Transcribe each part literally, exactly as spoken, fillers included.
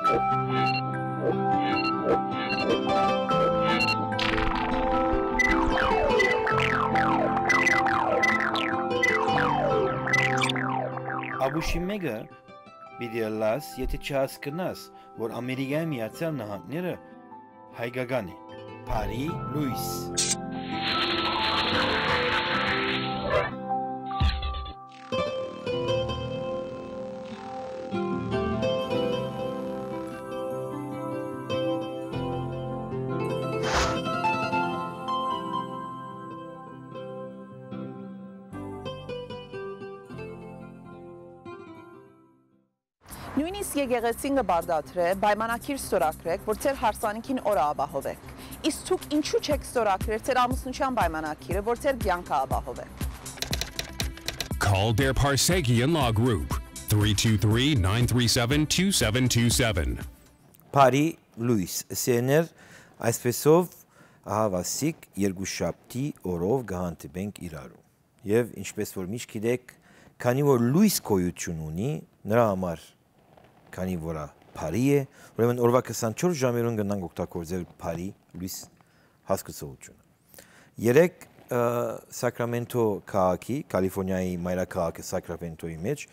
Աբուշի մէկը պիտի ըլլաս, եթէ չհասկնաս, որ Ամերիկայի Միացյալ Նահանգները հայկական է։ Բարի լոյս։ Նոյնիսկ եկեղեցին կը պարտադրէ պայմանագիր ստորագրէք, որ ձեր հարսանիքին օրը ապահովէք։ Իսկ դուք ինչո՞ւ չէք ստորագրեր ձեր ամուսնութեան պայմանագիրը, որ ձեր կեանքը ապահովէ։ Call Dear Parsegian Law Group, three two three, nine three seven, two seven two seven։ Բարի լոյս, սիրելիներ, այսպեսով, ահա, վասիկ երկուշաբթի օրով կը հանդիպենք իրարու։ Եւ, ինչպես որ միշտ գիտէք, քանի որ լոյս գոյութիւն ունի, նրա համար, քանի որ ա բարի է, ուրեմն օրուայ քսանչորս ժամերուն կրնանք օգտագործել բարի լոյս հասկացողութիւնը։ Երեկ, ը, Սակրամենտո քաղաքի, Կալիֆորնիայի մայրաքաղաքը Սակրամենտոյի մէջ,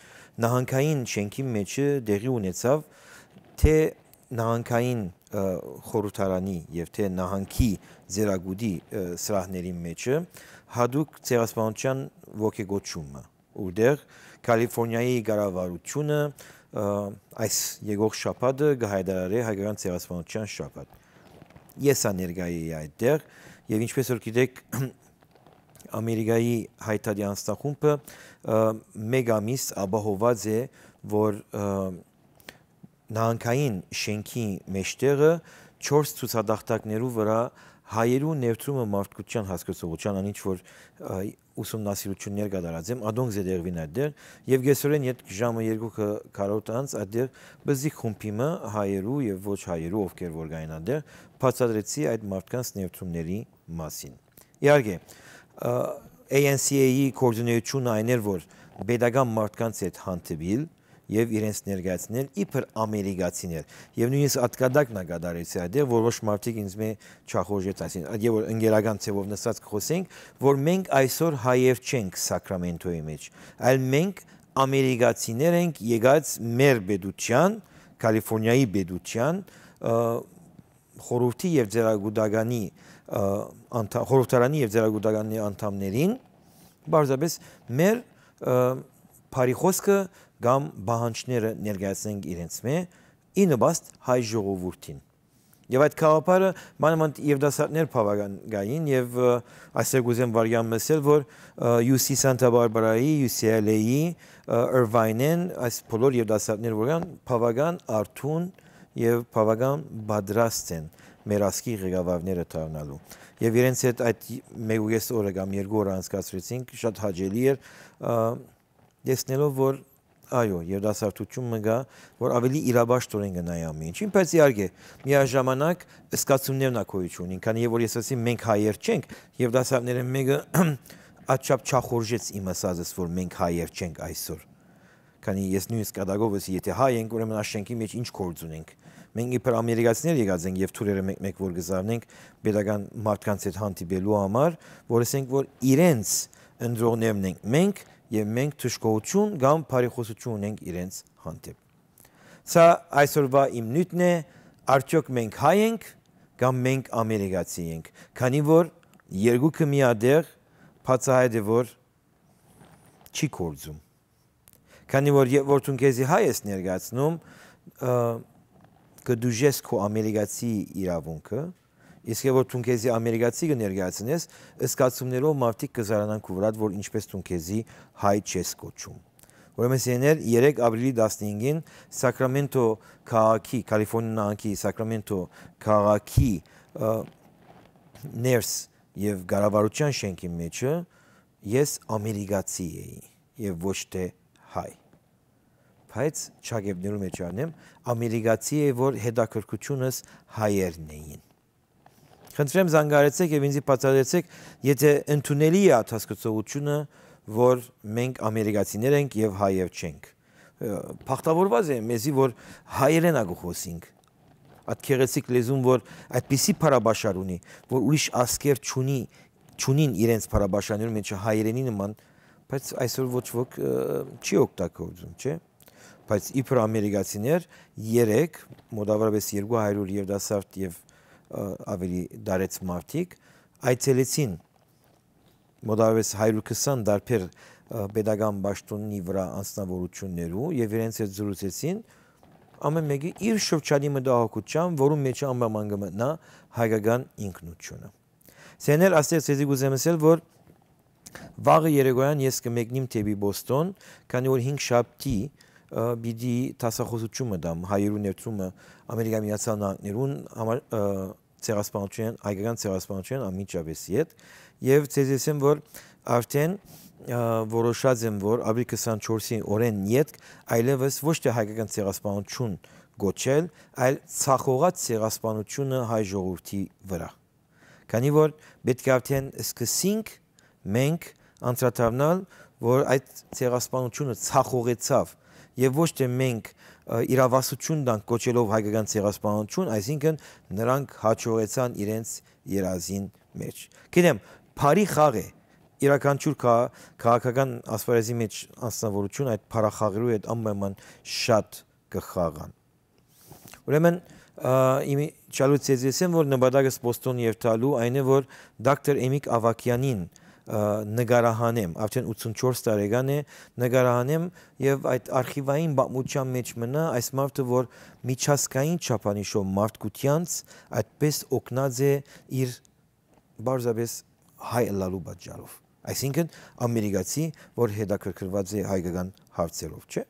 նահանգային շենքին մէջը տեղի ունեցաւ թէ նահանգային, ը, խորհրդարանի եւ թէ նահանգի ծերակուտի, ը, սրահներին մէջը յատուկ ցեղասպանութեան ոգեկոչումը, որտեղ Կալիֆորնիայի կառավարութիւնը, ը, այս եկող շաբաթը կը հայտարարէ հայկական ցեղասպանութեան շաբաթ։ Ես ա ներկայ էի այդտեղ եւ, ինչպես որ գիտէք, Ամերիկայի Հայ Դատի անձնախումբը, ը, մէկ ամիս ապահովուած է, որ, ը, նահանգային շենքի մէջտեղը չորս ցուցատախտակներու վրայ հայերու ներդրումը մարդկութեան հասկացողութեան, անինչ որ, ը, ուսումնասիրութիւններ կատարած եմ, ադոնք զետեղուին այդտեղ, եւ կեսօրէն յետ ժամը երկուքը քառորդ անց այդտեղ բզիկ խումբի մը հայերու եւ ոչ հայերու, ովքեր որ կային այդտեղ, բացատրեցի այդ մարդկանց ներդրումների մասին։ Իհարկե, ը, A N C A-ի գործունեությունը այն էր, որ պետական մարդկանց հետ հանդիպիլ եւ իրենց ներկայացնել իբր ամերիկացիներ։ Եւ նոյնիսկ ատկատակ ն ա կատարեցի այդտեղ, որ ոչ մարդիկ ինձ մէ չախորժեցին, այլ որ ընկերական ձեւով նստած կխօսենք, որ մենք այսօր հայեր չենք Սակրամենտոյի մէջ, այլ մենք ամերիկացիներ ենք եկած մեր պետութեան, Կալիֆորնիայի պետութեան, ը, խորհրդի եւ ձերակուտականի, ը, անτα-, խորհրդարանի եւ ձերակուտականի անդամներին, պարզապէս մեր, ը, բարի խօսքը կամ պահանջները ներկայացնենք իրենց մէ, ի նպաստ հայ ժողովուրդին։ Եւ այդ գաղափարը մանաւանդ երիտասարդներ բաւական կային եւ, ը, այսօր կուզեմ վարյան մսել, որ, ը, U C Santa Barbara-ի, U C L A-ի, ը, Irvine-ին, այս բոլոր երիտասարդներ որ կան, բաւական արթուն եւ բաւական պատրաստ են մեր ազգի ղեկավարները դառնալու։ Եւ իրենց հետ այդ մէկ ու կես օրը կամ երկու օրը անցկացրեցինք, շատ հաճելի էր, ը, տեսնելով, որ, այո, երիտասարդութիւն մը կայ, որ աւելի իրապաշտօրէն կը նայ ամէն ինչին, բայց իհարկե, միաժամանակ զգացումներն ա գոյութիւն ունին, քանի որ ես ասացի, մենք հայեր չենք, երիտասարդներէն մէկը աչափ չախորժեց իմ ասածս, որ մենք հայեր չենք այսօր։ Քանի ես նոյնիսկ կատակով ըսի, եթե հայ ենք, ուրեմն այս շենքի մէջ ինչ գործ ունենք։ Մենք իբր ամերիկացիներ եկած ենք եւ թուրերը մեկ-մեկ որ կը զարնենք պետական մարդկանց հետ հանդիպելու համար, որ ասենք, որ իրենց ընտրողներն ենք մենք եւ մենք դժգոհութիւն կամ բարեխօսութիւն ունենք իրենց հանդեպ։ Սա այսօրվա իմ նիւթն է, արդեօք մենք հայ ենք կամ մենք ամերիկացի ենք, քանի որ երկուքը միատեղ բացահայտ է, որ չի գործում։ Քանի որ երբ որ դուն քեզի հայ ես ներկայացնում, ը, կը դուժես քո ամերիկացի իրաւունքը, իսկ երբ որ դուն քեզի ամերիկացի կը ներկայացնես, զգացումներով մարդիկ կը զարանան քու վրադ, որ ինչպես դուն քեզի հայ չես կոչում։ Ուրեմն, սիրելիներ, երեկ ապրիլի տասնհինգին Սակրամենտո քաղաքի, Կալիֆորնիա նահանգի Սակրամենտո քաղաքի, ը, ներս եւ կառավարութեան շենքի մէջը ես ամերիկացի էի եւ ոչ թէ հայ։ Բայց չակերտներու մէջ առնեմ, ամերիկացի էի, որ հետաքրքրութիւնս հայերն էին։ Խնդրեմ, զանգարեցեք եւ ինձի բացատրեցեք, եթե ընդունելի է այդ հասկացողությունը, որ մենք ամերիկացիներ ենք եւ հայեր չենք, Ը, բախտավորուած է մեզի, որ հայերէն ա կը խօսինք։ Այդ գեղեցիկ լեզուն, որ այդպիսի փառապաշար ունի, որ ուրիշ ազգեր չունի, չունին իրենց փառապաշարներուն մէջ հայերէնի նման, բայց այսօր ոչ ոք, ը, չի օգտագործում, չէ՞։ Բայց իբր ամերիկացիներ երեք, մոտավորապես երկու հարիւր երիտասարդ եւ, ը, աւելի դարեց մարդիկ այցելեցին մոտավորապես հարիւր քսան տարբեր, ը, պետական պաշտօնի վրայ անձնաւորութիւններու եւ իրենց հետ զրուցեցին, ամէն մէկը իր շրջանի մտահոգութեան, որուն մէջ անպայման կը մտնայ հայկական ինքնութիւնը։ Սեներ, աստեղ ձեզի կ'ուզեմ ըսել, որ վաղը երեկոյեան ես կը մեկնիմ դէպի Բոստոն, քանի որ հինգ շաբթի, ը, պիտի դասախօսութիւն մը տամ հայերու ներդրումը Ամերիկայի Միացյալ Նահանգներուն համար, ը, ցեղասպանութենէն, հայկական ցեղասպանութենէն անմիջապէս յետ։ Եւ ձեզ ըսեմ, որ արդէն, ը, որոշած եմ, որ ապրիլի քսանչորսի օրէն ետք այլեւս ոչ թէ հայկական ցեղասպանութիւն կոչել, այլ ցախողած ցեղասպանութիւնը հայ ժողովուրդի վրայ։ Քանի որ պէտք է արդէն սկսենք մենք անդրադառնալ, որ այդ ցեղասպանութիւնը ցախողեցաւ եւ ոչ թէ մենք, ը, իրավասություն տանք կոչելով հայկական ցեղասպանութիւն, այսինքն նրանք յաջողեցան իրենց երազին մէջ։ Գիտեմ, բարի խաղ է, իւրաքանչիւր քա-, քաղաքական ասպարեզի մէջ անձնաւորութիւն այդ բարախաղերու հետ անպայման շատ կը խաղան։ Ուրեմն, ը, իմի չալու ձեզի ըսեմ, որ նպատակս Բոստոն երթալու այն է, որ դոկտոր Էմիկ Ավագյանին, ը, նկարահանեմ, արդէն ութսունչորս տարեկան է, նկարահանեմ եւ այդ արխիվային պատմութեան մէջ մնայ այս մարդը, որ միջազգային չափանիշով մարդկութեանց այդպես օգնած է իր պարզապէս հայ ըլլալու պատճառով։ Այսինքն, ամերիկացի, որ հետաքրքրուած է հայկական հարցերով, չէ՞։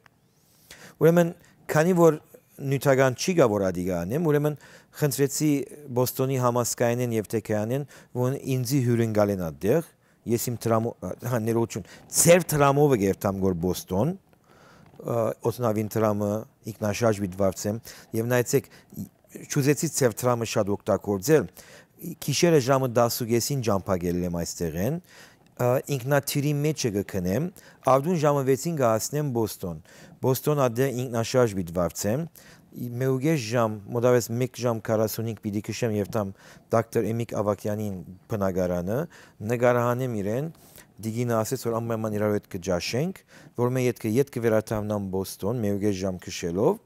Ուրեմն, քանի որ նիւթական չի գա, որ ադիգա անեմ, ուրեմն խնդրեցի Բոստոնի համազգայինէն եւ թէքեանէն, որ ինձի հիւրընկալեն այդտեղ, ես իմ տրամո-, հա, ներողություն, ձեր տրամովը կերթամ գոր Բոստոն, ը, օդանաւին տրամը, ինքնաշարժ պիտի վարձեմ, եւ նայեցեք, չուզեցի ձեր տրամը շատ օգտագործել, գիշերը ժամը տասը ու կեսին ճամբակել եմ այստեղէն, ը, ինքնաթիռի մէջը կը քնեմ, արդուն ժամը վեցին կը հասնեմ Բոստոն։ Բոստոն ատե ինքնաշարժ պիտի վարձեմ, մէկ ու կես ժամ, մոտավես մեկ ժամ քառասունհինգ պիտի քշեմ եւ տամ դոկտոր Էմիկ Ավագյանին բնակարանը, նկարահանեմ իրեն, դիգինը ասեց, որ անպայման իրար հետ կը ճաշենք, որ մէ ետքը ետ կը վերադառնամ Բոստոն, մէկ ու կես ժամ քշելով,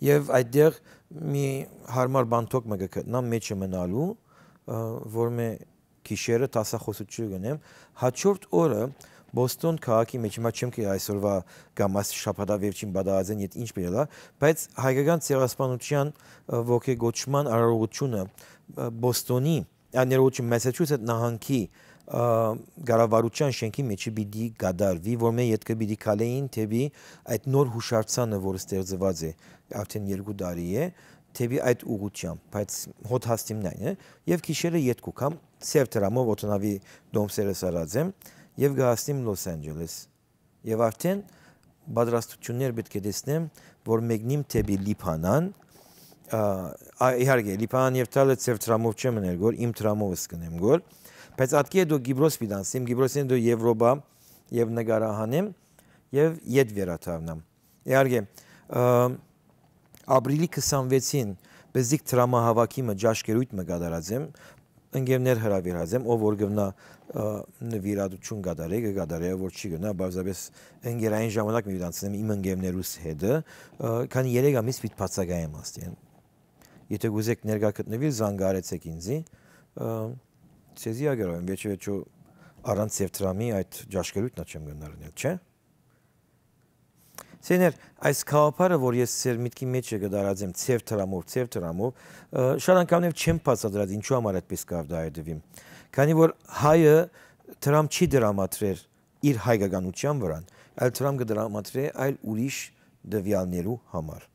եւ այդտեղ մի հարմար բանթոկ մը կը գտնամ մէջը մնալու, ը, որ մէ գիշերը դասախօսութիւն կ'ընեմ։ Հաջորդ օրը Բոստոն քաղաքի մէջ, հիմա չեմ կրի այսօրվա կամ այս շաբաթա վերջին պատահածէն յետ ինչ պիտի ըլլայ, բայց հայկական ցեղասպանութեան, ը, ոգեկոչման արարողութիւնը, ը, Բոստոնի, ա, ներողություն, Մասաչուսեթ նահանգի, ը, կառավարութեան շենքի մէջը պիտի կատարուի, որ մէ ետքը պիտի քալէին դէպի այդ նոր յուշարձանը, որ ստեղծուած է արդէն երկու տարի է, դէպի այդ ուղղութեամբ, բայց հոտ հասնիմ նայն է, եւ գիշերը ետ կու կամ սեւ դրամով օդանավի դոմսերը սարած եմ եւ կը հասնիմ Լոս Անջելես։ Եւ արդէն պատրաստութիւններ պիտի տեսնեմ, որ մեկնիմ դէպի Լիբանան, ա, ա, իհարկե, Լիբանան եւ Թալը ձեր դրամով չեմ ըներ գոր, իմ դրամովս կ'ընեմ գոր, բայց ատկի հետո Կիպրոս պիտի անցնեմ, Կիպրոսին հետո Եվրոպա եւ նկարահանեմ եւ ետ վերադառնամ։ Իհարկե, ը, ապրիլի քսանվեցին բզիկ դրամահավաքի մը ճաշկերույթ մը կատարած եմ, ընկերներ հրավիրած եմ, ով որ գտնա, ը, նվիրատություն կատարե, կը կատարե, որ չի գնա, պարզապես ընկերային ժամանակ մի անցնեմ իմ ընկերներուս հետը, ը, քանի երեք ամիս պիտի բացակայեմ աստիեն։ Եթե կուզեք ներկայ գտնվիլ, զանգարեցեք ինձի, ը, ձեզի ակերով եմ, վերջը վերջո առանց ձեր դրամի այդ ճաշկերույթն ա չեմ գնար, չէ՞։ Սեներ, այս գաղափարը, որ ես ձեր միտքի մեջ է կդարած եմ, ձեր դրամով, ձեր դրամով, ը, շատ անգամներ չեմ բացատրած, ինչու համար այդպես կարտահայտվիմ։ Քանի որ հայը դրամ չի դրամատրեր իր հայկականության վրան, այլ դրամ կդրամատրե այլ ուրիշ տվյալներու համար։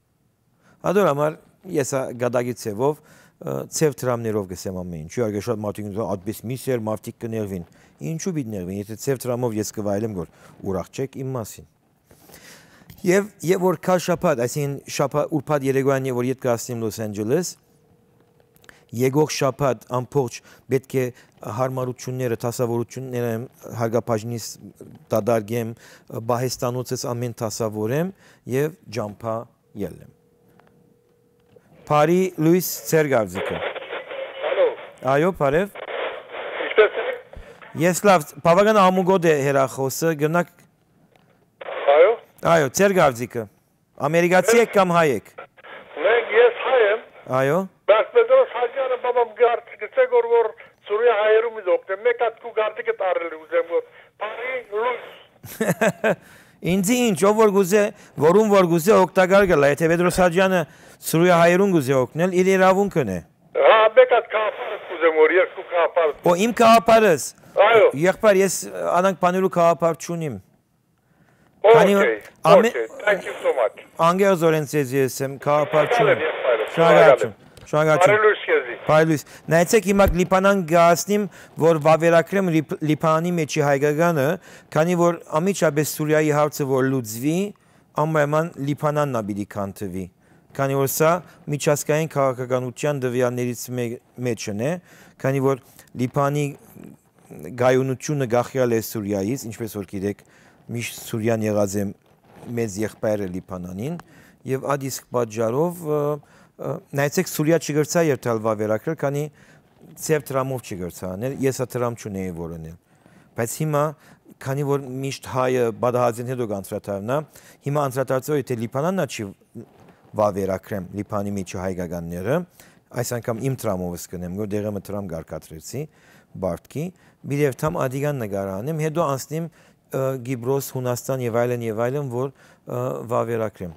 Ադոր համար ես ա գադագի ձևով, ը, ձեր դրամներով կսեմ ամեն ինչ։ Իհարկե շատ մարդիկ կ'ըսեն, «Ատպես մի սեր մարդիկ կ'նեղվին»։ Ինչու պիտի նեղվին, եթե ձեր դրամով ես կվայելեմ, որ ուրախ չեք իմ մասին։ Եւ, եւ որ կա շաբաթ, այսինքն շաբաթ, ուրբաթ երեկոյան, եւ որ ետ կհասնեմ Լոս Անջելես, եկող շաբաթ ամբողջ պէտք է յարմարութիւնները, դասաւորութիւնները հարգաբաժնիս դատարկեմ, պահեստանոցս ամէն դասաւորեմ եւ ճամբայ ելլեմ։ Բարի լոյս, ձեր կարծիքը։ Ալո։ Այո, բարեւ։ Ինչպե՞ս եք։ Ես լաւ, բաւական աղմուկոտ է հեռախօսը, կրնաք Այո։ Այո, ձեր կարծիքը։ Ամերիկացի եք կամ հայ եք։ Մենք, ես հայ եմ։ Այո։ Բայց Պետրոս Հաճյանը, բաբամ, գարդ գցեք որ, որ Սուրիա հայերու մի օգնեմ։ Մեկ հատ քու գարդիկը տարել ուզեմ որ բարի լույս։ Ինձի ինչ, ով որ գուզե, որուն որ գուզե օգտակար կլա, եթե Պետրոս Հաճյանը Սուրիա հայերուն գուզե օգնել, իր իրաւունքն է։ Հա, մեկ հատ գաղափար կուզեմ որ, երկու գաղափար։ Օ, իմ գաղափարս։ Այո։ Եղբայր, ես անանկ բանելու գաղափար չունիմ։ Քանի որ Okay, ամե- okay, thank you so much։ Անգերզօրէն ձեզի ես եմ, գաղափար չունեմ։ Շնորհակալ եմ, եղբայր, շնորհակալ եմ։ Շնորհակալություն, շնորհակալություն։ Բարի լույս քեզի։ Բարի լույս։ Նայեցեք, հիմա Լիբանան կհասնիմ, որ վավերագրեմ Լիբ- Լիբանանի մեջի հայկականը, քանի որ անմիջապէս Սուրիայի հարցը որ լուծվի, անպայման Լիբանանն ա պիտի քանդվի, քանի որ սա միջազգային քաղաքականության տվեալներից մէ- մէջն է, քանի որ Լիբանի կայունությունը կախեալ է Սուրիայից, ինչպես որ գիտեք, միշտ Սուրիան եղած է մեծ եղբայրը Լիբանանին, եւ այդ իսկ պատճառով, ը, ը, նայեցեք, Սուրիա չկրցայ երթալ վավերագրել, քանի ձեր դրամով չկրցայ անել, ես ա դրամ չունեի որ ընել։ Բայց հիմա, քանի որ միշտ հայը պատահածին հետո կանդրադառնայ, հիմա անդրադարձով է, թե Լիբանանն ա չի վավերագրեմ, Լիբանի միջի հայկականները, այս անգամ իմ դրամովս կնեմ, որ դեղը մը դրամ կարկադրեցի, Բարդքի, միտև թամ ադիգան նկարանեմ, հետո անցնեմ, ը, Կիպրոս, Հունաստան եւ այլն եւ այլն, որ, ը, վավերագրեմ։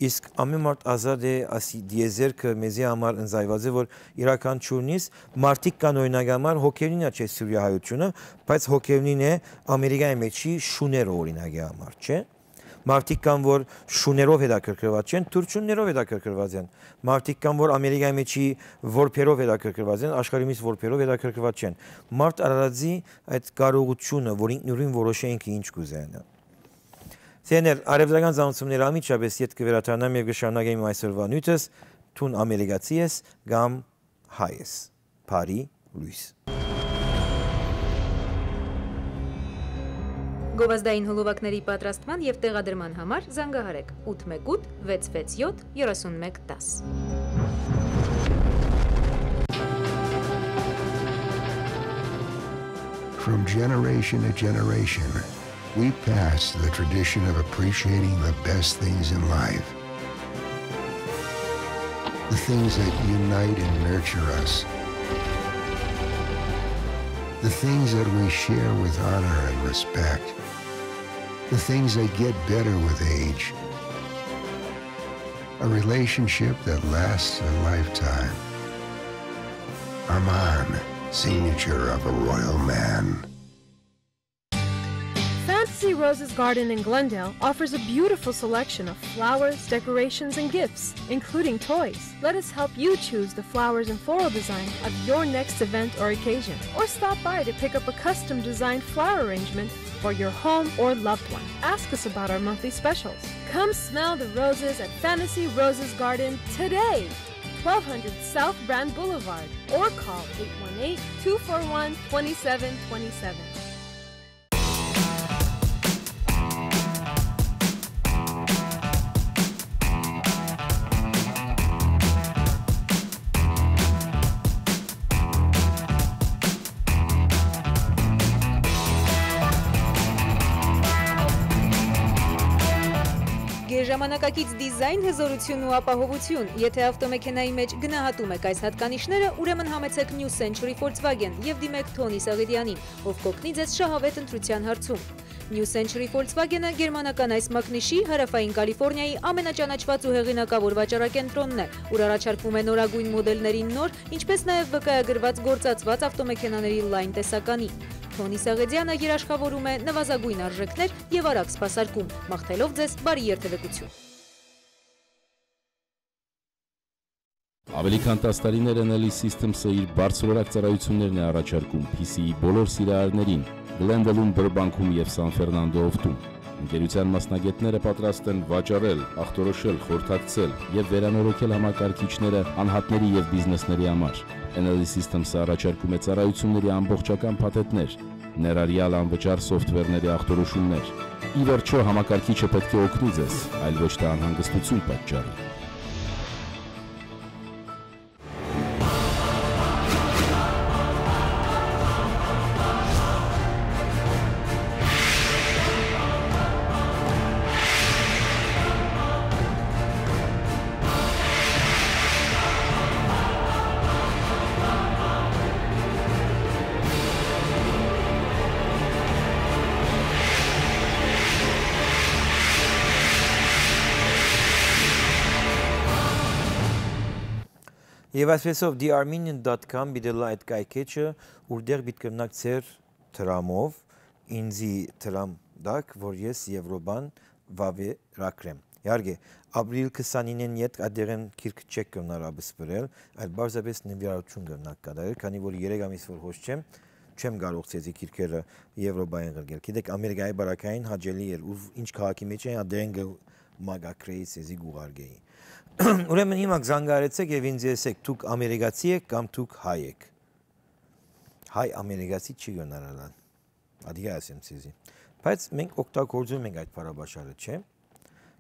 Իսկ ամեն մարդ ազատ է, ասի դիեզերքը մեզի համար ընծայված է, որ իրական չունիս, մարդիկ կան օրինակ համար, հոգևնին ա չէ Սուրիա հայությունը, բայց հոգևնին է Ամերիկայի մեջի շուները օրինակի համար, չէ՞։ Մարդիկ կան, որ շուներով հետաքրքրված չեն, թուրչուններով հետաքրքրված են։ Մարդիկ կան, որ Ամերիկայի մեջի որբերով հետաքրքրված են, աշխարհի միս որբերով հետաքրքրված չեն։ Մարդ արարածի այդ կարողությունը, որ ինքնուրույն որոշե ինքը ինչ կուզենա։ Սեներ, արևդրական զանցումները անմիջապէս ետ կը վերադառնամ եւ կը շարունակեմ իմ այսօրվա նիւթս, դուն ամերիկացի ես կամ հայ ես։ Բարի լույս։ Գովազդային հոլովակների պատրաստման եւ տեղադրման համար զանգահարեք ութ մէկ ութ, վեց վեց յոթ, երեսուն մէկ տաս։ From generation to generation, we pass the tradition of appreciating the best things in life. The things that unite and nurture us. The things that we share with honor and respect. The things that get better with age. A relationship that lasts a lifetime. Armand, signature of a royal man. Fantasy Roses Garden in Glendale offers a beautiful selection of flowers, decorations, and gifts, including toys. Let us help you choose the flowers and floral design of your next event or occasion. Or stop by to pick up a custom designed flower arrangement for your home or loved one. Ask us about our monthly specials. Come smell the roses at Fantasy Roses Garden today, twelve hundred South Brand Boulevard, or call eight one eight, two four one, twenty-seven twenty-seven. Գերժամանակակից դիզայն, հզորություն ու ապահովություն։ Եթե ավտոմեքենայի մեջ գնահատում եք այս հատկանիշները, ուրեմն համեցեք New Century Volkswagen և դիմեք Թոնի Սաղիրյանին, ով կօգնի ձեզ շահավետ ընտրության հարցում։ New Century Volkswagen-ը գերմանական այս մակնիշի, հարավային Կալիֆոռնիայի ամենաճանաչված ու հեղինակավոր վաճառակենտրոնն է, ուր առաջարկվում է նորագույն մոդելներին նոր, ինչպես նաև վկայագրված գործածված ավտոմեքենաների լայն տեսականի։ Թոնի Սաղեդյանը երաշխավորում է նվազագույն արժեքներ և արագ սպասարկում, մաղթելով ձեզ բարի երթևեկություն։ Ավելի քան տաս տարիներ Enel Systems-ը իր բարձրորակ ծառայություններն է առաջարկում P C-ի բոլոր սիրահարներին Glendale-ում, Burbank-ում և San Fernando Opt-ում։ Ընկերության մասնագետները պատրաստ են վաճառել, ախտորոշել, խորհրդակցել և վերանորոգել համակարգիչները անհատների և բիզնեսների համար։ N L E Systems-ը առաջարկում է ծառայությունների ամբողջական փաթեթներ, ներառյալ անվճար սոֆթվերների ախտորոշումներ։ Ի վերջոյ, համակարգիչը պէտք է օգնի ձեզ, այլ ոչ թէ անհանգստութիւն պատճառի։ Եւ այսպեսով, the armenian dot com պիտի ըլլայ այդ կայքէջը, ուրտեղ պիտի կրնաք ձեր դրամով ինծի դրամ տաք, որ ես Եվրոպան վաւերագրեմ։ Իհարկե, ապրիլ քսանինին ետք այդտեղէն գիրք չեք կրնար աբսպրել, այլ պարզապէս նվիրատուն կրնաք կատարել, քանի որ երեք ամիս որ հոս չեմ, չեմ կարող ձեզի գիրքերը Եվրոպայէն ղրկել։ Գիտեք, Ամերիկայի բարակային հաճելի էր, ուր ինչ քաղաքի մեջ էին, այդտեղէն կը մագակրեի, ձեզի կուղարկեի։ Ուրեմն հիմա զանգարեցեք եւ ինձ ըսէք, դուք ամերիկացի եք կամ դուք հայ եք։ Հայ ամերիկացի չի կրնար ըլլալ։ Ատիկա ասեմ ձեզի։ Բայց մենք օգտագործում ենք այդ բառապաշարը, չէ՞։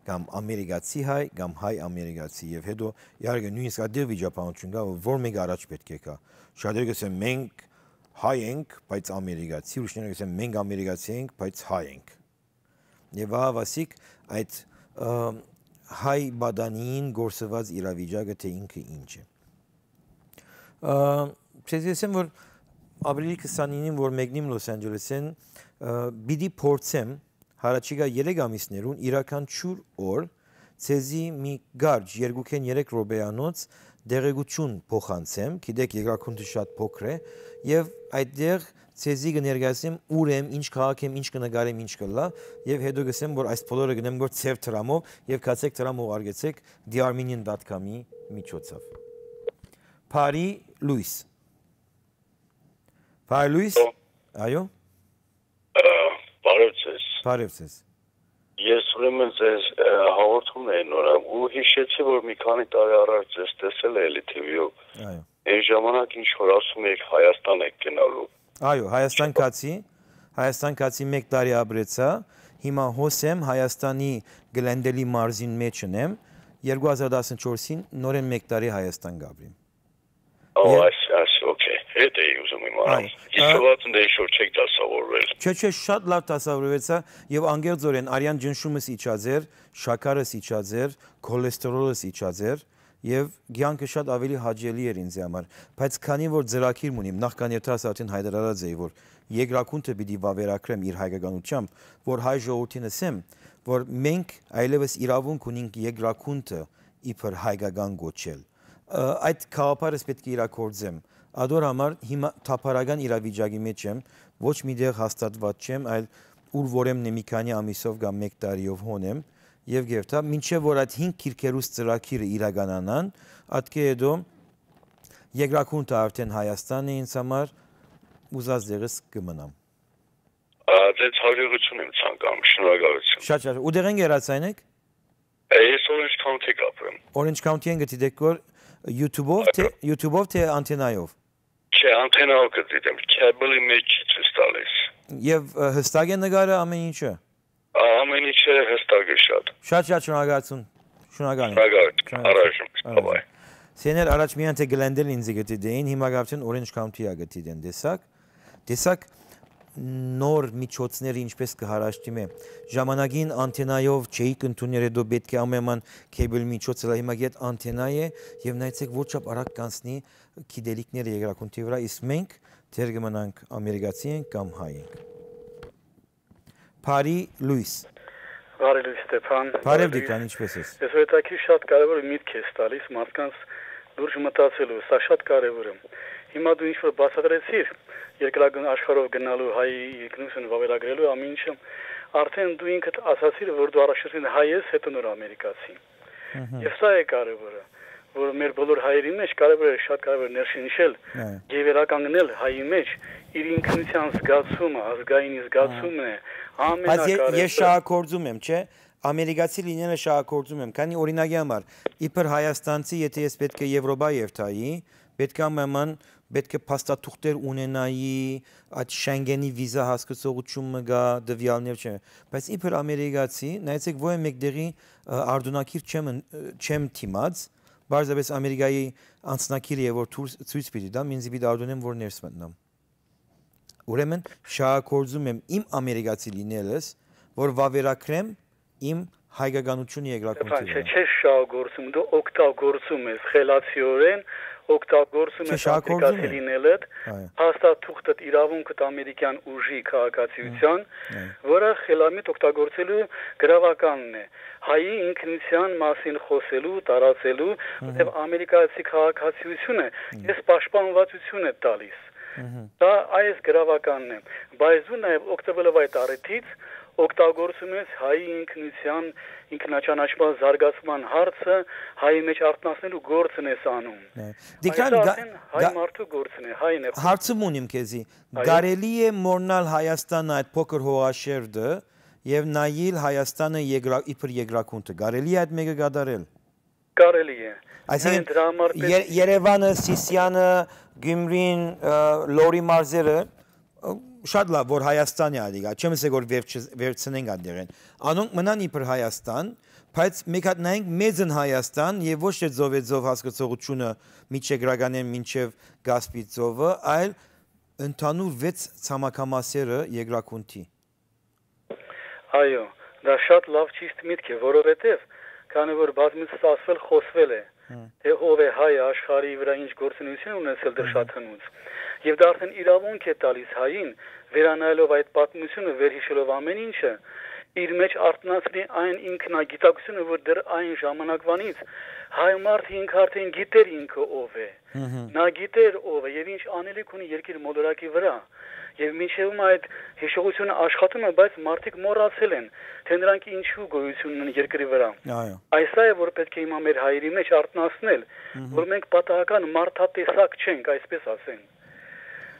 Կամ ամերիկացի հայ, կամ հայ ամերիկացի, եւ հետո, իհարկե, նոյնիսկ այդտեղ վիճաբանություն կայ, որ որ մեկը առաջ պէտք է գայ։ Շատերը կ'ըսեն, «Մենք հայ ենք, բայց ամերիկացի», ուրիշները կ'ըսեն, «Մենք ամերիկացի ենք, բայց հայ ենք»։ Եւ ահա, ասիկ, այդ, ը, հայ պատանիին գործուած իրավիճակը, թէ ինքը ինչ է։ Ը, ձեզի ասեմ, որ ապրիլի քսանինին, որ մեկնիմ Լոս Անջելեսէն, ը, պիտի փորձեմ յառաջիկայ երեք ամիսներուն իւրաքանչիւր օր ձեզի մի կարճ երկուքէն երեք րոպեանոց տեղեկութիւն փոխանցեմ, գիտեք, երկրագունդը շատ փոքր է, եւ այդտեղ ձեզի կը ներկայացնեմ ուր եմ, ինչ քաղաք եմ, ինչ կը նկարեմ, ինչ կ'ըլլայ, եւ հետո կ'ըսեմ, որ այս բոլորը կ'ընեմ որ ձեր դրամով, եւ գացեք դրամ ուղարկեցեք the armenian dot com-ի միջոցով։ Բարի լոյս։ Բարի լոյս։ Ա, այո։ Ա, բարև ձեզ։ Բարև ձեզ։ Ես ուրեմն ձեզ, ա, հաղորդում էի նորը, ու հիշեցի, որ մի քանի տարի առաջ ձեզ տեսել էի էլի T V-ով։ Այո։ Այն ժամանակ ինչ որ ասում էիք, Հայաստան եք գնալու։ Այո, Հայաստան գացի, Հայաստան գացի, մեկ տարի ապրեցայ, հիմա հոս եմ, Հայաստանի Գլենդելի մարզին մէջն եմ, երկու հազար տասնչորսին նորէն մեկ տարի Հայաստան կ'ապրիմ։ Ո, Ե- այս, այս, օքեյ, էդ էի ուզում իմանալ։ Այ, Իսկ ա- թվաց ընդ ինչ որ չեք դասավորվել։ Չէ, չէ, շատ լավ դասավորուեցայ, եւ անկեղծօրէն արեան ճնշումս իջած էր, շաքարս իջած էր, քոլեստերոլս իջած էր, եւ կեանքը շատ ավելի հաճելի էր ինձ համար։ Բայց քանի որ ծրագիր մունիմ, նախքան երթաս արդեն հայտարարած էի, որ երկրագունդը պիտի վաւերագրեմ իր հայկականությամբ, որ հայ ժողովրդին ըսեմ, որ մենք այլեւս իրաւունք ունենք երկրագունդը իբր հայկական կոչել։ Ը, այդ գաղափարս պէտք է իրագործեմ։ Ադոր համար հիմա թափառական իրավիճակի մեջ եմ, ոչ մի տեղ հաստատված չեմ, այլ ուր որ եմ, նե մի քանի ամիսով կամ մեկ տարիով հոն եմ, եւ գերթա, մինչեւ որ այդ հինգ գիրքերուս ծրագիրը իրականանան, ատկէ հետո երկրագունդը արդեն Հայաստան է ինձ համար, ուզած դեղս կը մնամ։ Ա, ձեզ հաջողություն եմ ցանկանում, շնորհակալություն։ Շատ, շատ, ուտեղեն գերացայն եք։ Ա, ես Orange County կապրեմ։ Orange County-ին գտի դեկոր YouTube-ով, թե, Այո։ YouTube-ով, թե անթենայով։ Չէ, անթենայով կդիտեմ, քեբլի մեջ չի ցույց տալիս։ Եվ, ը, հստակ է նկարը, ամեն ինչը։ Ա, ամեն ինչը հստակ է շատ։ Շատ, շատ շնորհակալություն։ Շնորհակալ եմ։ Շնորհակալություն։ Շնորհակալություն։ Առայժմ, Առայժմ։ Bye-bye։ Սեներ առաջ միայն թե Գլենդել ինձ գտի դեին, հիմա գավթեն Orange County-ա գտի դեն, տեսակ։ Տեսակ նոր միջոցները ինչպես կը հարաշտիմէ։ Ժամանակին անթենայով չէի կընդուներ, հետո պէտք է ամեն քեբլ միջոցը լա, հիմա գետ անթենայ է, եւ նայեցեք, որ չափ արագ կանցնի գիտելիքները երկրագունդի վրա, իսկ մենք դեռ կը մնանք ամերիկացի ենք կամ հայ ենք։ Բարի լույս։ Բարի լույս, Ստեփան, Բարև, բարի լույս։ Դիկրան, ինչպե՞ս ես։ Ես որ հետաքրքիր շատ կարևոր միտք ես տալիս մարդկանց լուրջ մտածելու, սա շատ կարևոր է։ Հիմա դու ինչ որ բացատրեցիր, երկրագն-, աշխարհով գնալու, հայ ինքնություն վավերագրելու, ամեն ինչը, արդեն դու ինքդ ասացիր, որ դու առաջնորդին հայ ես, հետո նոր ամերիկացի։ Մհմ։ Եվ սա է կարևորը, որ մեր բոլոր հայերի մեջ կարևոր է, շատ կարևոր է ներշնչել Այո։ և վերականգնել հայի մեջ իր ինքնության զգացումը, ազգային զգացումն է Բայց ե-, ամենակարևորը։ ես շահագործում եմ, չէ՞, ամերիկացի լինելը շահագործում եմ, քանի օրինակի համար, իբր հայաստանցի, եթե ես պետք է Եվրոպա երթայի, Պէտք է մաման, պէտք է փաստաթուղթեր ունենայի, այդ Շենգենի վիզա հասկացողութիւն մը գայ, տուեալներ չեմ։ Բայց իբր ամերիկացի, նայեցեք, ոեւ մէկ դեղի, ը, արտունակիր չեմ ն-, ը, չեմ դիմած, պարզապէս Ամերիկայի անձնակիրը է, որ թուրս-, ցոյց պիտի տամ, ինձ պիտի արտոնեմ, որ ներս մտնամ։ Ուրեմն շահագործում եմ իմ ամերիկացի լինելս, որ վաւերագրեմ իմ հայկականությունը երկրագործի Ստեփան, չէ, վրայ։ Չես շահագործում, դու օգտագործում ես խելացիորեն, օգտագործում Չէ, ես շահագործում ամերիկացի եմ։ Լինելդ, Այո։ Փաստաթուղթդ, իրաւունքդ ամերիկյան ուժի քաղաքացիության, Այո։ Որը խելամիտ օգտագործելու գրաւականն է։ Հայի ինքնության մասին խոսելու, տարածելու, Մհմ։ Որտեղ ամերիկացի քաղաքացիությունը Մհմ։ Ես պաշտպանվածություն է տալիս։ Մհմ։ Դա այս գրաւականն է, բայց դու նաև օգտվելով այդ առիթից, օգտագործում ես հայի ինքնության, ինքնաճանաչման զարգացման հարցը, հայի մեջ արթնացնելու գործն ես անում։ Նայ, Տիգրան, Այս գա-, արդեն հայ գա-, մարդու գործն է, հայն է։ Հարցում ունիմ քեզի, Այո։ Կարելի է մոռնալ Հայաստանը, այդ փոքր հողաշերտը, և նայել Հայաստանը երկրա-, իբր երկրագունդը, կարելի է այդ մեկը կատարել։ Կարելի է։ Այսինքն, Միայն դրա համար պետք եր-, Երևանը, Սիսիանը, Գյումրին, ը, Լոռի մարզերը, ը, շատ լավ, որ Հայաստանի ադիգա, չեմ ասել, որ վերջ-, վերցնենք անդերեն։ Անոնք մնան իբր Հայաստան, բայց մեկ հատ նայենք մեծն Հայաստան և ոչ թե ծովեծով հասկացողությունը միջերկրականեն մինչև Կասպի ծովը, այլ ընդհանուր վեց ցամաքամասերը երկրագունդի։ Այո, դա շատ լավ, ճիշտ միտք է, որովհետև, քանի որ բազմիցս ասվել, խոսվել է, Հմ։ Թե ով է հայը, աշխարհի վրա ինչ գործունեություն ունեցել դեռ Հմ։ Շատ հնուց։ Եվ դա արդեն իրավունք է տալիս հային, վերանայելով այդ պատմությունը, վերհիշելով ամեն ինչը, իր մեջ արթնացնի այն ինքնագիտակցությունը, որ դեռ այն ժամանակվանից հայ մարդը ինքը արդեն գիտեր ինքը ով է։ Մհմ։ Նա գիտեր ով է և ինչ անելիք ունի երկիր մոլորակի վրա։ Եվ մինչև հիմա այդ հիշողությունը աշխատում է, բայց մարդիկ մոռացել են, թե նրանք ինչու գոյություն ունեն երկրի վրա։ Այո։ Այս է, որ պետք է հիմա մեր հայերի մեջ արթնացնել, Մհմ։ Որ մենք պատահական մարդատեսակ չենք, այսպես ասեմ։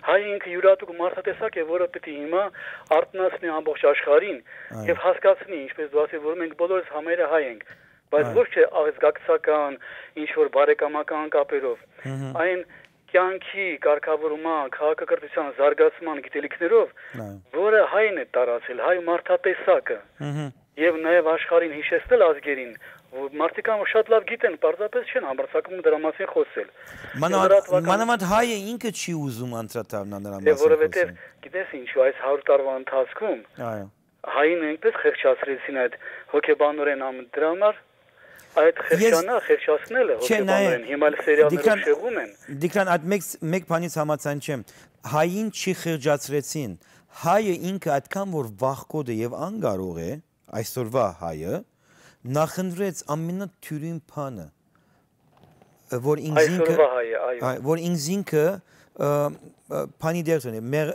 Հայը ինքը յուրատուկ մարդատեսակ է, որը պիտի հիմա արթնացնի ամբողջ աշխարհին Այո։ Եվ հասկացնի, ինչպես դու ասել, որ մենք բոլորս համերը հայ ենք, բայց Այո։ Ոչ թե ազգակցական, ինչ-որ բարեկամական կապերով, Մհմ։ Այն կյանքի կարգավորման, քաղաքակրթության զարգացման գիտելիքներով, Այո։ Որը հայն է տարածել, հայ մարդատեսակը։ Մհմ։ Եվ նաև աշխարհին հիշեցնել ազգերին, որ մարդիկ ան շատ լավ գիտեն, պարզապես չեն համարձակվում դրա մասին խոսել։ Մանավանդ, Եվ լրատվական մանավանդ հայը ինքը չի ուզում անդրադառնալ նրա Դե մասին որովհետև, խոսել։ Գիտես ինչու, այս հարյուր տարվա ընթացքում Այո։ Հային այնպես խեղճացրեցին այդ հոգեբանորեն ամ-, դրա համար, այդ Ես խեղճանա, խեղճացնելը Չէ, հոգեբանորեն, նայ, հիմա էլ սերիալներով Դիքրան, շեղում են։ Դիքրան, այդ մեկ, մեկ բանից համաձայն չեմ։ Հային չի խեղճացրեցին։ Հայը ինքը այդքան որ վախկոտ է և անկարող է, այսօրվա հայը, նախընտրեց ամենաթյուրին բանը, որ ինքզինքը Այսօրվա հայը, այո։ Այ, որ ինքզինքը, ը, ը, բանի դերձ ունի, մեղ-,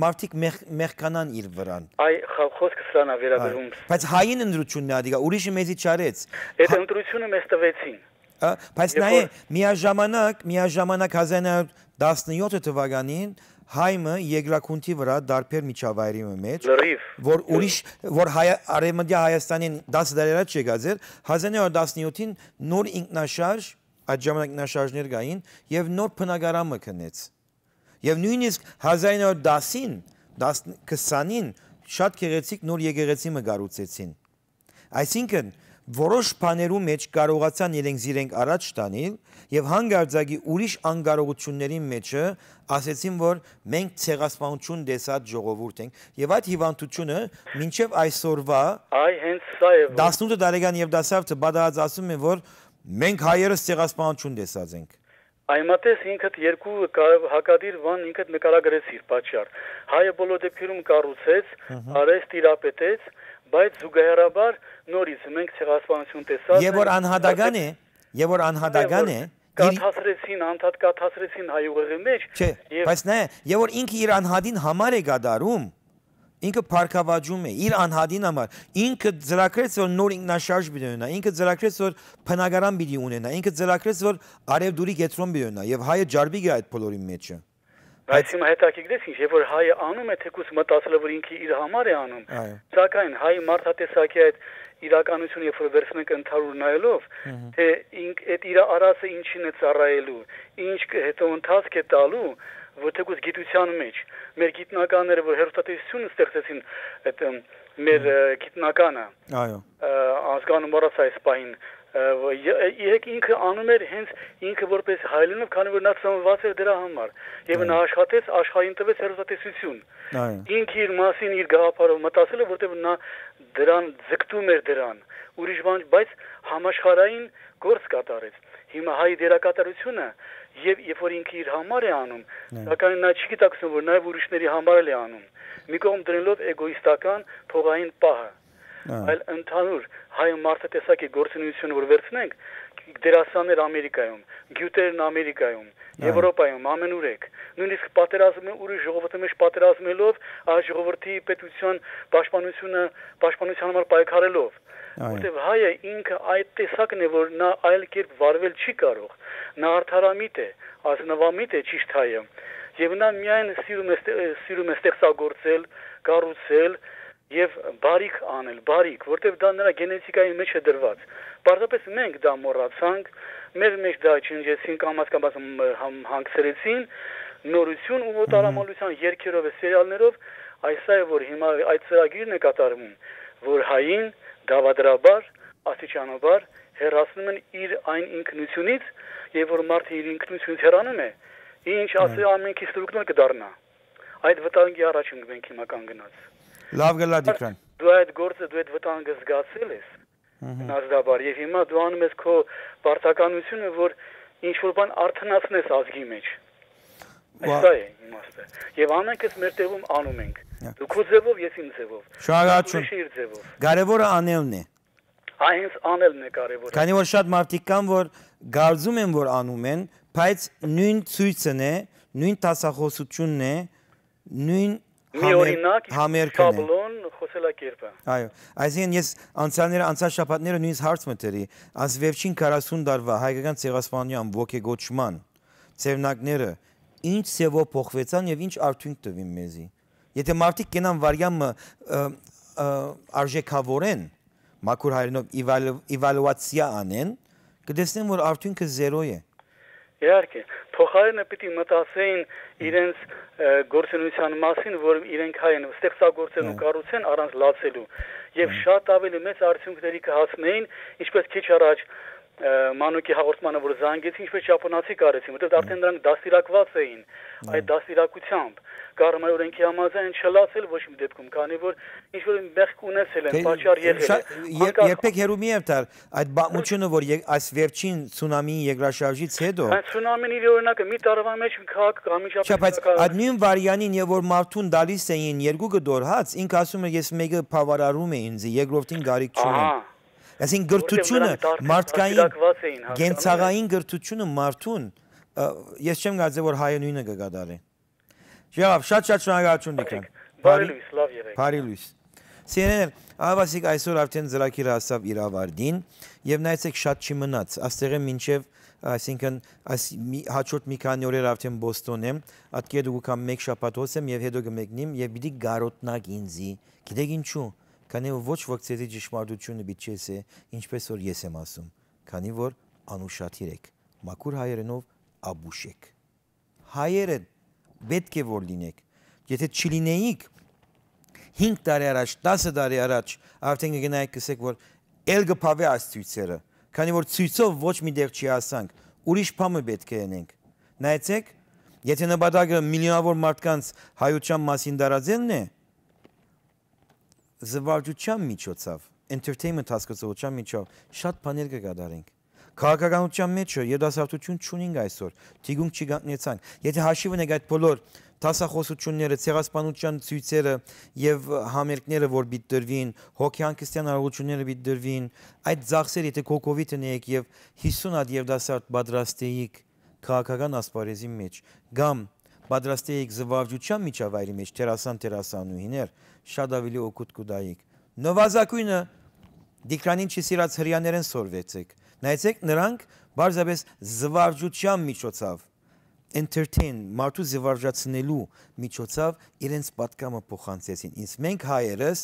մարդիկ մեղ-, մեղկանան իր վրան։ Այ, խա-, խոսքը սրան ա Այ, վերաբերում։ Բայց հային ընտրությունն է, ադիգա, ուրիշը մեզի չարեց։ Այդ Հա- ընտրությունը մեզ տվեցին։ Ա, բայց Երբ նայ, որ միաժամանակ, միաժամանակ հազար նոյ հարյուր տասնյոթ թվականին հայ մը երկրագունդի վրա դարբեր միջավայրի մը մեջ, Լրիվ։ Որ ուրիշ, որ հայ-, արևմտյա Հայաստանին դաս դարերա չեկած էր, հազար նոյ հարյուր տասնյոթին նոր ինքնաշարժ, այդ ժամանակ ինքնաշարժներ կային, և նոր բնակարան մը գնեց։ Եվ նույնիսկ հազար նոյ հարյուր տասին, տասն, քսանին շատ գեղեցիկ նոր եկեղեցի մը կառուցեցին։ Այսինքն, որոշ բաներու մեջ կարողացան իրենք զիրենք առաջ տանիլ և հանկարծակի ուրիշ անկարողությունների մեջը ասեցին, որ մենք ցեղասպանություն տեսած ժողովուրդ ենք։ Եվ այդ հիվանդությունը մինչև այսօրվա Այ հենց սա է, որ տասնութ տարեկան Եվդասարդը պատահած ասում է, որ մենք հայերս ցեղասպանություն տեսած ենք։ Այմատես ինքդ երկու կարեւ հակադիր բան ինքդ նկարագրեցիր պատճառ։ Հայը բոլոր դեպքերում կառուցեց, Մհմ։ Արեց, տիրապետեց, բայց զուգահեռաբար նորից մենք ցեղասպանություն տեսած Եվ որ ենք, անհատական է, և որ անհատական է, իր կաթասրեցին, անդադ կաթասրեցին հայ ուղեղի մեջ, Չէ, և բայց նայ, և որ ինքը իր անհատին համար է կատարում, ինքը փառքավաճում է, իր անհատին համար, ինքը ծրագրեց, որ նոր ինքնաշարժ պիտի ունենա, ինքը ծրագրեց, որ բնակարան պիտի ունենա, ինքը ծրագրեց, որ արևդուրի կեդրոն պիտի ունենա, և հայը ջարդիկ է այդ բոլորի մեջը։ Բայց հիմա հետաքրքիր է, ինչ, երբ որ հայը անում է, թեկուզ մտածել է, որ ինքը իր համար է անում, այո, սակայն հայ մարդատեսակի այդ իրականությունը, երբ որ վերցնենք ընդհանուր նայելով, թե ինք, այդ իր արածը ինչին է ծառայելու, ինչ կը, հետո ընթացք է տալու, որ թեկուզ գիտության մեջ, մեր գիտնականները, որ հեռուստատեսություն ստեղծեցին այդ, ըմ, մեր, ը, գիտնականը, այո, ը, անզգան մոռաց այս պահին, ը, ը, երեկ ինքը անում էր հենց ինքը որպես հայ լինելով, քանի որ նա ծնված էր դրա համար, եւ, այո, նա աշխատեց, աշխարհին տվեց հեռուստատեսություն։ Այո։ Ինքը իր մասին, իր գաղափարով մտածել է, որտեղ նա դրան ձգտում էր դրան, ուրիշ բան, բայց համաշխարհային գործ կատարեց։ Հիմա հայ դերակատարությունը, եւ երբ որ ինքը իր համար է անում, այո, սակայն նա չի գիտակցում, որ նաեւ ուրիշների համար էլ է անում, մի կողմ դնելով էգոիստական փողային պահը, այո, այլ ընդհանուր հայ մարդատեսակի գործունեությունը որ վերցնենք, դերասաններ Ամերիկայում, գիւտերն Ամերիկայում, այո, Եվրոպայում, ամենուրեք, նույնիսկ պատերազմը, ուրիշ ժողովուրդի մեջ պատերազմելով, այս ժողովրդի պետության պաշտպանությունը, պաշտպանության համար պայքարելով, այո, որտեւ հայը ինքը այդ տեսակն է, որ նա այլ կերպ վարվել չի կարող, նա արդարամիտ է, ազնվամիտ է ճիշտ հայը, եւ նա միայն սիրում է ստե-, սիրում է ստեղծագործել, կառուցել, եւ բարիք անել, բարիք, որտեւ դա նրա գենետիկայի մեջ է դրված։ Պարզապես մենք դա մոռացանք, մեր մեջ դա ջնջեցին, կամաց-կամաց հմ-, համ-, հանգցրեցին, նորություն ու օտարամոլության երգերով եւ սերիալներով, այս է, որ հիմա այդ ծրագիրն է կատարվում, որ հային դավադրաբար, աստիճանաբար հեռացնում են իր այն ինքնությունից, եւ որ մարդը իր ինքնությունից հեռանում է, ինչ, այո, ասել, ամենքից ստրուկներ կդառնա։ Այդ վտանգի առաջ ենք մենք հիմա կանգնած։ Լավ գլա, Տիգրան։ Դու այդ գործը, դու այդ վտանգը զգացել ես, մհմ, հնազդաբար, եւ հիմա դու անում ես քո պարտականությունը, որ ինչ-որ բան արթնացնես ազգի մեջ։ Վա- Այս է իմաստը։ Եւ ամենքս մեր տեղում անում ենք։ Հա։ Դու քո ձևով, ես իմ ձևով։ Շնորհակալություն։ Ուրիշը իր ձևով։ Կարեւորը անելն է։ Այն հենց անելն է կարեւորը։ Քանի որ շատ մարդիկ կան, որ կարծում են, որ անում են, բայց նոյն ցոյցն է, նոյն դասախօսութիւնն է, նոյն Մի համեր-, օրինակ, համերգն է, շաբլոն խօսելակերպը։ Այո, այսինքն ես անցյալները, անցյալ շաբաթները նոյնիսկ հարց մը տալի, այս վերջին քառասուն տարուայ հայկական ցեղասպանութեան ոգեկոչման ձեռնարկները ինչ ձեւով փոխուեցան եւ ինչ արդիւնք տուին մեզի։ Եթե մարդիկ կենան վարյան մը, ը, ը, արժեքաւորեն, մաքուր հայերէնով իվալ-, իվալուացիա անեն, կտեսնեն, որ արդիւնքը զերո է։ Իհարկե, փոխարենը պիտի մտածեին իրենց, ը, գործունեության մասին, որ իրենք հայ են, ստեղծագործեն ու, այո, կառուցեն առանց լացելու, եւ, այո, շատ ավելի մեծ արդյունքների կհասնեին, ինչպես քիչ առաջ, ը, Մանուկի հաղորդմանը, որ զանգեցի, ինչպես ճապոնացի կարեցին, որտեղ, այո, արդեն նրանք դաստիարակված էին, այո, այդ դաստիարակությամբ, կառմայ օրենքի համաձայն չլացել ոչ մի դեպքում, քանի որ ինչ-որ մեղք ունեցել են, դե, պատճառ եղել է, շա-, եր-, անկախ երբեք հեռու մի եղբար, այդ պատմությունը, որ ե-, այս վերջին ցունամիի երկրաշարժից հետո։ Այն ցունամին իր օրինակը, մի տարվա մեջ մի քաղաք անմիջապես Չէ, բայց սակայն այդ նոյն վարյանին, երբ որ մարդուն տալիս էին երկու կտոր հաց, ինքը ասում էր, «Ես մեկը բաւարարում է ինձ, երկրորդին կարիք չունեմ»։ Ահա։ Այսինքն՝ որտեղ կրթությունը, նրանք դարձ-, մարդկային, դաստիարակված էին, հասկանում եք, կենցաղային կրթությունը մարդուն, ը, ես չեմ կարծեր, որ հայը նոյնը կկատարի։ Եղավ, շատ-շատ շնորհակալություն, Տիգրան։ Բարի լույս, լավ եղեք։ Բարի լույս։ Սիրելիներ, ահա այսինքն այսօր արդեն ծրագիրը հասաւ իր ավարտին, եւ նայեցեք, շատ չի մնաց, աստեղէն մինչեւ, այսինքն, այս մի, հաջորդ մի քանի օրեր արդեն Բոստոն եմ, ատկեդու կամ մեկ շաբաթ հոս եմ եւ հետո կմեկնիմ եւ պիտի կարօտնաք ինձի։ Գիտեք ինչու՞, քանի որ ոչ ոք ձեզի ճշմարտությունը պիտի չըսէ, ինչպես որ ես եմ ասում, քանի որ անուշադիր եք, մաքուր հայերէնով՝ աբուշ եք։ Հայերեն պէտք է որ լինեք։ Եթե չլինէիք, հինգ տարի առաջ, տասը տարի առաջ արդեն կգնայիք կ'ըսէք, որ էլ կը բաւէ այս ցոյցերը, քանի որ ցոյցով ոչ մի տեղ չի հասանք, ուրիշ բան մը պէտք է ընենք։ Նայեցեք, եթե նպատակը միլիոնավոր մարդկանց հայութեան մասին տարածելն է, զվարճութեան միջոցով, entertainment հասկացողութեան միջով շատ բաներ կը կատարենք։ Քաղաքականութեան մեջ երիտասարդութիւն չունինք այսօր, թիկունք չի կանգնեցանք։ Եթե հաշիւ ունեք այդ բոլոր դասախօսութիւնները, ցեղասպանութեան ցոյցերը եւ համերգները, որ պիտի տրուին, հոգեհանգստեան արարողութիւնները պիտի տրուին, այդ ծախսերը եթե կողքովի դնէիք եւ յիսուն հատ երիտասարդ պատրաստէիք քաղաքական ասպարեզին մեջ, կամ պատրաստէիք զվարճութեան միջավայրի մեջ դերասան-դերասանուհիներ, շատ ավելի օգուտ կու տայիք։ Նվազագոյնը Տիգրանին չի սիրած հրեաներէն սորվեցեք։ Նայեցեք, նրանք պարզապէս զվարճութեան միջոցով entertain, մարդու զվարճացնելու միջոցաւ իրենց պատկամը փոխանցեցին ինձ։ Մենք հայերս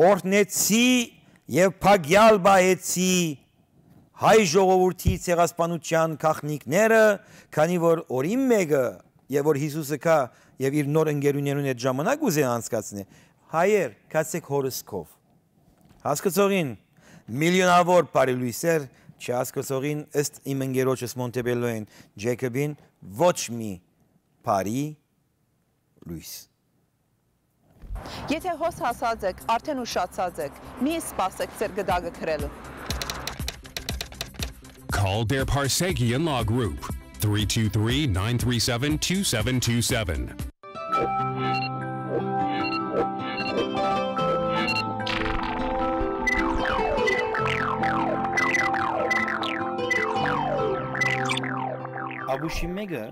օրհնեցի եւ փակյալ պահեցի հայ ժողովուրդի ցեղասպանութեան գաղտնիքները, քանի որ օրին մէկը, եւ որ Յիսուսը գայ եւ իր նոր ընկերուներուն հետ ժամանակ ուզէ անցկացնէ, հայեր, գացէք հորս քով։ Հասկցողին միլիոնաւոր բարի լոյսեր, չհասկցողին, ըստ իմ ընկերոջս Մոնտեբելլոյին Ջեյքոբին, ոչ մի բարի լոյս։ Եթե հոս հասած եք, արդեն ուշացած եք, մի սպասեք ձեր գդակը գրելու։ Call Dear Parsegian Law Group, three two three, nine three seven, two seven two seven. Աբուշի մէկը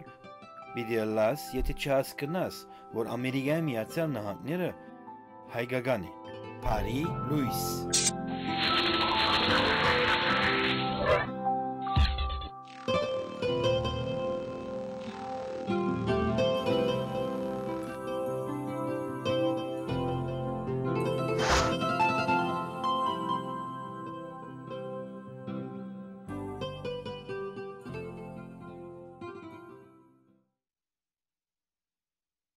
պիտի ըլլաս, եթե չհասկնաս, որ Ամերիկայի Միացյալ Նահանգները հայկական է։ Բարի լոյս։